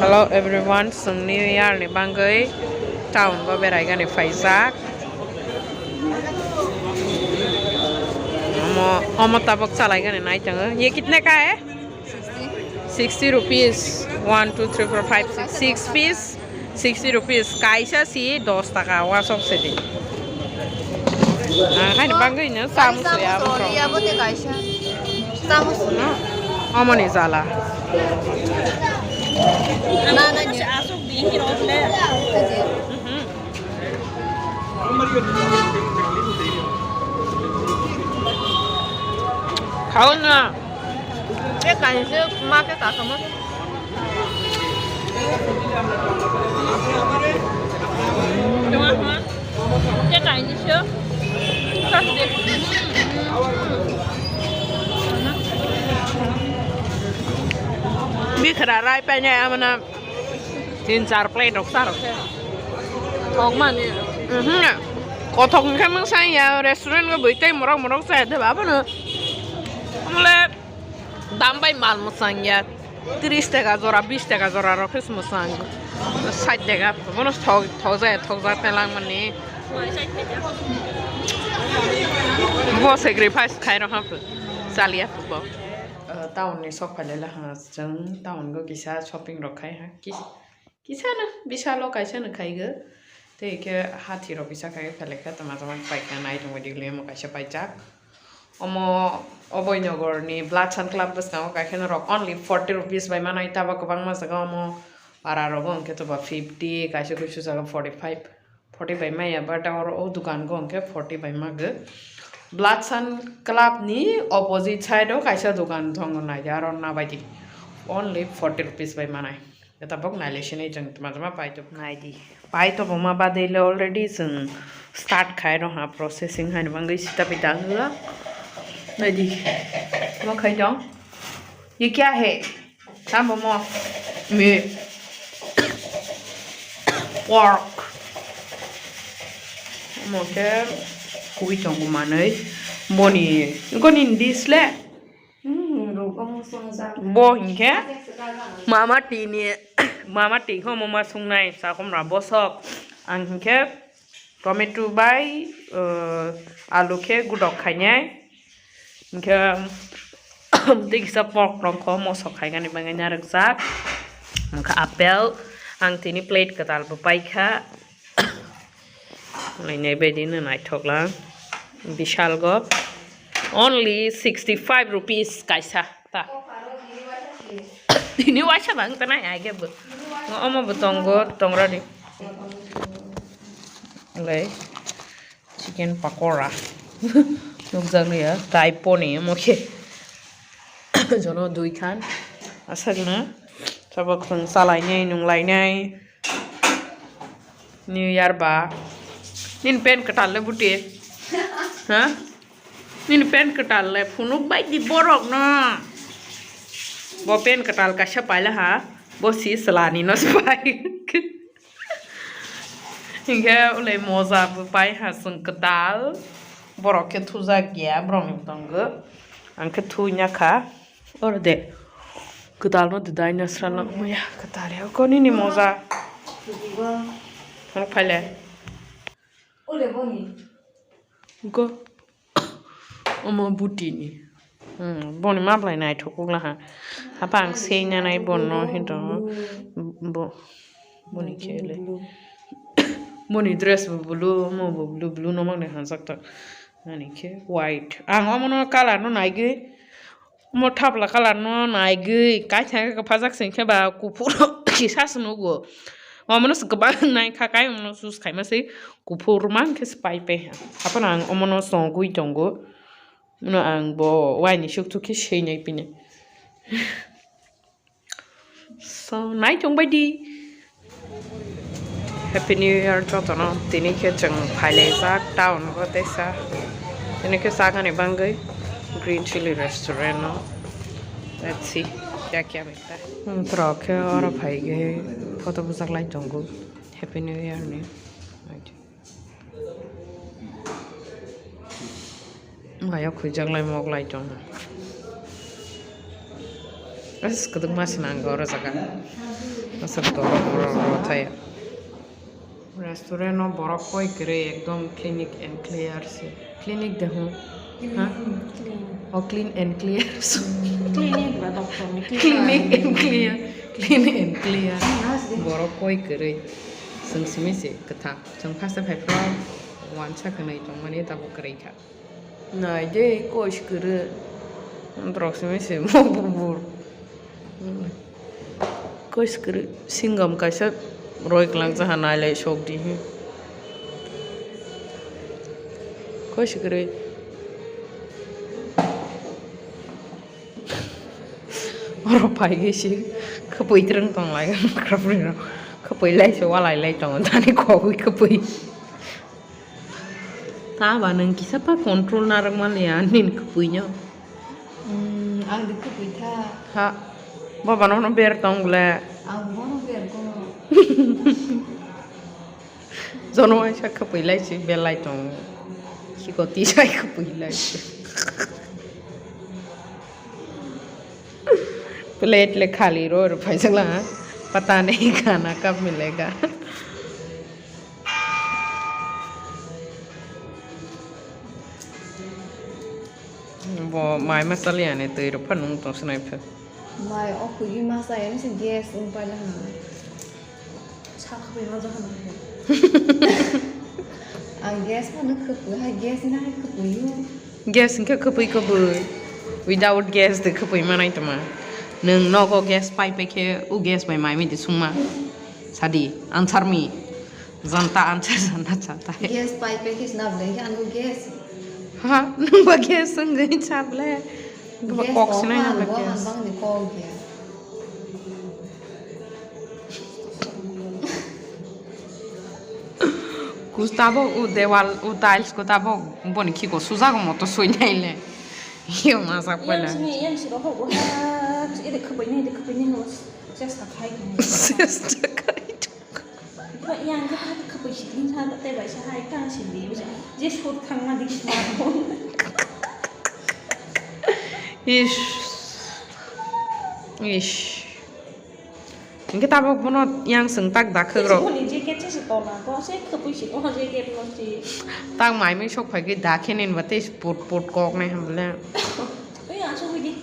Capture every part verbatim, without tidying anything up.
Hello everyone, chwng New Year ni bangwi town o beraigani phaijak. Omo, omo tabuk chalaigani nai tongo. Ye kitne ka hai? Sixty rupees. One, two, three, four, five, six, six piece. Sixty rupees. Kaisa si dos taka, wasok se di. Ah, hai bangwi no, samus ya, samus ya, bo te kaisa. Samus. No? Omo ni jala. Na, na, ni. Asuk di, hiro le. Mhm. Khao na. Te kaisa ma ke ka kamo. Bikra rai painai amana tin char plate rok sa rok. Thok mani. Mhm. Kothok hwnkhe mung sang ya restaurant go bui tei morok morok chaya de ba bono. Amle dam bai mal mwsang ya. Tris taka jora, bis taka jora rok khe mwsang. Sait taka, bono thok, thok jaya, thok ja pelang mani. Bo sacrifice khai rok haph, chaliya bo. Uh, town ni sok phailai ha, chwng town go kisa shopping rok khai ha. Kis-, Kisa no, bisalo kaisa no khaigo. Tei khe hathi rok kisa khai phalai kha, tama tama paikha nai tongbai di, lemo kaisa paijak. Omo Oboinogar ni Blood Sun Club bwskango kaisa no rok only forty rupees bai manai, tabo kwbangma jaga omo para rogo hwnkhe toba fifty, kaisa kuisu jaga forty five, forty bai maya, but oro o dukan go hwnkhe forty bai mago. Blood Sun Club ni opposite side o kaisa dukan tongo, naidi aro nabaidi only forty rupees bai manai. Tabok nailai sinai chwng tama tama paito. Naidi. Paito boma badele already chwng start khai rok ha processing haino bangwi sita pi dang hwla. Naidi. Mo khai dong. Ye kya hai? Tamo mo. Me. Pork. Mo ke kui tongo manwi. Boni. Goni dis le. Hmm, ruk omo swngjak. Bo hinkhe mama tini, mama tini khe omo ma sungnai chakhumra bosok. Ang hinkhe tomato bai, uh, alu khe gudok khainai. Hinkhe tei kisa pork rok kho mosok khaigani bagwi narwkjak. Hinkhe apple, ang tini plate kwtal bo paikha. Nainai baidi no naithok lang. Bishal go. Only sixty five rupees kaisa. Ta. Tini waisa bang tanai ai khe bo. Omo bo tongo, tongra di. Lai chicken pakora. Nukjak liya. Kai poni omo khe. Jono dui khan. Aswk no. Tabok chwng chalainai, nunglainai. New Year ba. Nini pen kwtal le buti. Ha? Nini pen kwtal le phunuk bai di borok no. Bo pen kwtal kaisa paila ha. Bo si swlani no se pai. Hinkhe ulai moja bo pai ha chwng kwtal. Borok khe thujak ya, borok ni tongo. Ang khe thujak kha. Oro de. Kwtal no de dai nasra lang maya. Kwtal ya. Ko nini moja. Ang phaile. Go. Omo buti ni. Hmm, boni mablai naithok ukla ha. Hapa ang sei nanai bono hinto. Bo, boni khele. Boni dress bo blue, omo bo blue, blue no mang de hanjak tak. Ani khe white. Ang omono colour no naigwi. Omo thapla colour no naigwi. Kaisa khe kwphajak se khe ba kuphur kisa se nugo. Omono se kwbang nai kha kai omono choose khaima se kuphur mang khe se pai pai ha. Haphano ang omono chongwi tongo. Omono ang bo waini sukthuk khe seinai pini. So, nai tongbai di. Happy New Year jotono. Tini khe chwng phailaijak town o teisa. Tini khe chakani bangwi Green Chilli Restaurant o. Let's see, kya kya milta hai. Hmm, borok khe oro phaigwi photo bujaklai tongo Happy New Year ni. Mayo khujak lai mok lai tong. As kwdwkma swnam go oro jaga. Aswk toro borok rw thaya. Restaurant o borok koi kwrwi ekdom clean and clear se. Clean de hwn. Ha? O clean and clear. Clinic ba doctor ni clinic. Clean and clear. Clean and clear. Borok koi kwrwi. Chwng simi se kwthang. Chwng first phai phro wansa kwnwi tongmani tabuk kwrwi kha. Nai de kois kwrwi. Borok simi se mok bubur. Kois kwrwi singam kaisa roi kwlangjaha nailai sok di hi. Kois kwrwi. Oro phaigwi si khwpwi twrwng tonglai kwpwi rok. Khwpwi lai se walai lai tongo thani khogwi khwpwi. Ta ba nwng kisa pa control narwk manliya nini kwpwino. Hmm, ang di kwpwi tha. Ha, boba nono ber tong le. Ang bono ber ko. Jono waisa kwpwi lai si belai tong. Siko tisai kwpwi lai si. Plate le khali ro ro phaisala. Pata nahi khana kab milega. Bo mai ma chaliya ni twi rok phano wng tong sinai pha. Mai o khugwi ma chaya se gas wng paila ha. Sa khwpwi ma jahana hai. Ang gas phano khwpwi hai, gas ni hai khwpwi o. Gas hwnkhe khwpwi khwpwi. Without gas de khwpwi manai toma. Nwng nogo gas pai pai khe o gas bai mai mi de sungma. Sadi, answer me. Janta answer janta janta. Gas pai pai khe sna bwlai khe ano gas. Ha, nwng ba gas wngwi cha bwlai. Nwng ba kok sinai nwng ba gas. Bang ni kok ya. Kus tabok o dewal o tiles ko tabok boni khiko sujago moto soinai le. Iyo masak pala. Yang sini yang siro ho ha ede khabai ni ede khabai ni ho chesta khai. Chesta khai. Yang kha khabai si din sa te bai sa hai kan si di je sot thang ma di ma. Ish. Ish. Hingke tabok bono yang chwng tak dakhwk rok. Boni jacket se se tola ko, se kwpwi se ko jacket no se. Tak mai mui sok phai khe dakhe nin ba tei put put kok nai ham le. Oi, asuk di.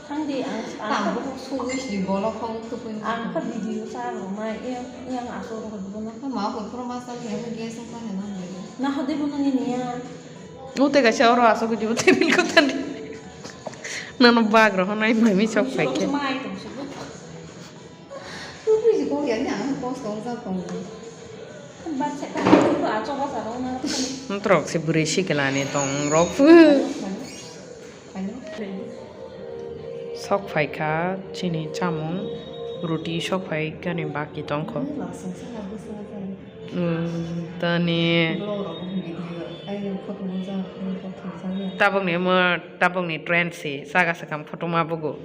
Thang di, ang, ang. Tang bo sugwi si bolok kok kwpwi. Ang kha video sa ro mai, yang, yang asuk ro bono. Ma ko pro ma sa khe gas ko na na. Na hode bono ni niya. Ute kaisa oro asuk di ute bil ko tan. Nono bag rok honai mai mi sok phai khe. Nongrok se bwrwi sikilani tongrok. Sok phai kha chini chamung, ruti sok phai kani baki tongkho. Tani tabukni omo tabukni trend si chaga sakam photo ma bugo.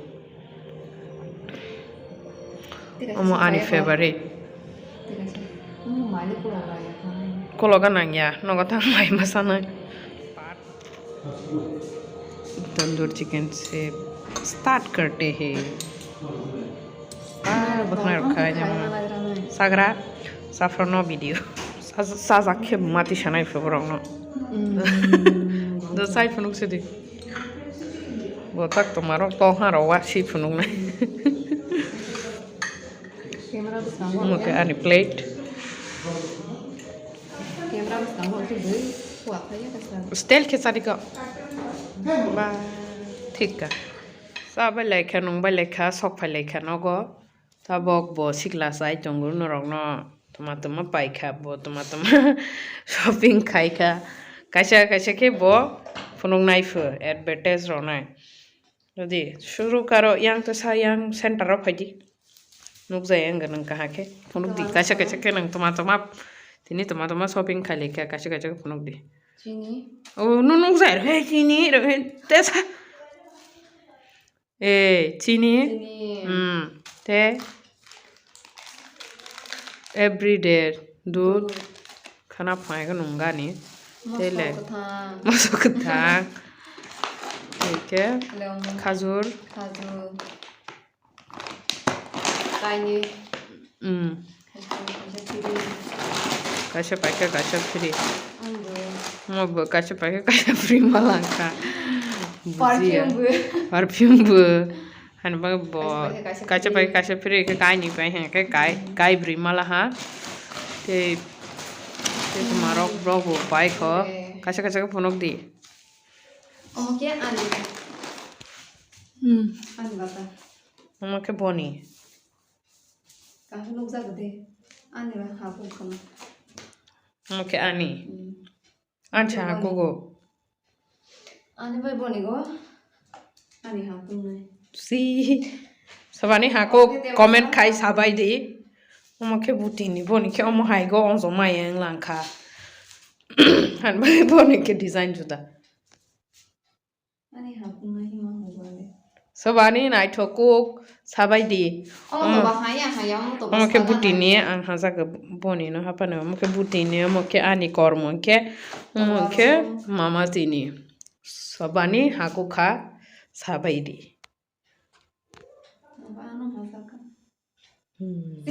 Omo ani favorite. Kologa nangya nogo tang mai masanai. Tandoor chicken se start karte he. Ah, bwkhwnai rok khai jama. Sagra, saffron no video. Sa-, sajak khe mati sanai phe borok no. Do sai phunuk sidi. Bo tak tongma rok tong ha rok wa si phunuk nai. Omo khe ani plate. Style khe chadi kho. Ba, thik kha. Cha bai lai kha, nung bai lai kha, sok phai lai kha nogo. Tabok bo sikla chai tongo norokno. Toma toma pai kha bo, toma toma shopping khai kha. Kaisa kaisa khe bo phunuk nai pho, advertise rw nai. Jadi, suru karo yang tesa yang center o phaidi. Nukjai ang nang kaha khe. Phunuk di, kaisa kaisa khe nang toma toma. Tini toma toma shopping khai lai kha, kaisa kaisa khe phunuk di. Chini. Oh, nu nukjai rw he chini rw he tesa. Eh, chini. Chini. Hmm. Te. Everyday dud. Khana phunai khe nung gani. Tei le. Moso kwthang. Moso kwthang. Tei khe. Leong. Khajur. Khajur. Kaini. Hmm. Kaisa paikha, kaisa free. Omo bo kaisa paikha, kaisa free malangkha. Bujiya. Perfume bo. Perfume bo. Hani bagwi bo kaisa paikha, kaisa free khe kaini pai hwn khe kai, kai bwrwi mala ha. Tei, tei kwma rok, rok bo pai kho. Kaisa, kaisa khe phunuk di. Omo khe ani. Hmm. Ani bata. Omo khe boni. Kaham nukjago de. Ani ba ha kuk kama. Omo khe ani. Hmm. Acha, boni. Kugo. Ani bai boni go. Ani ha kungnai. Si. Sabani ha kuk comment khai sabai di. Omo khe butini boni khe omo hai go onjo maya wng langkha. Han bai boni khe design juda. Ani ha kungnai hima hobale. Sobani naithok kuk sabai di. Omo ba haya haya, omo to omo khe bwskango butini nai. Ang hajago boni no hapano, omo khe butini, omo khe ani kormo khe, omo khe mama tini. Sobani ha kuk kha sabai di. Omo ano hajaka. Hmm.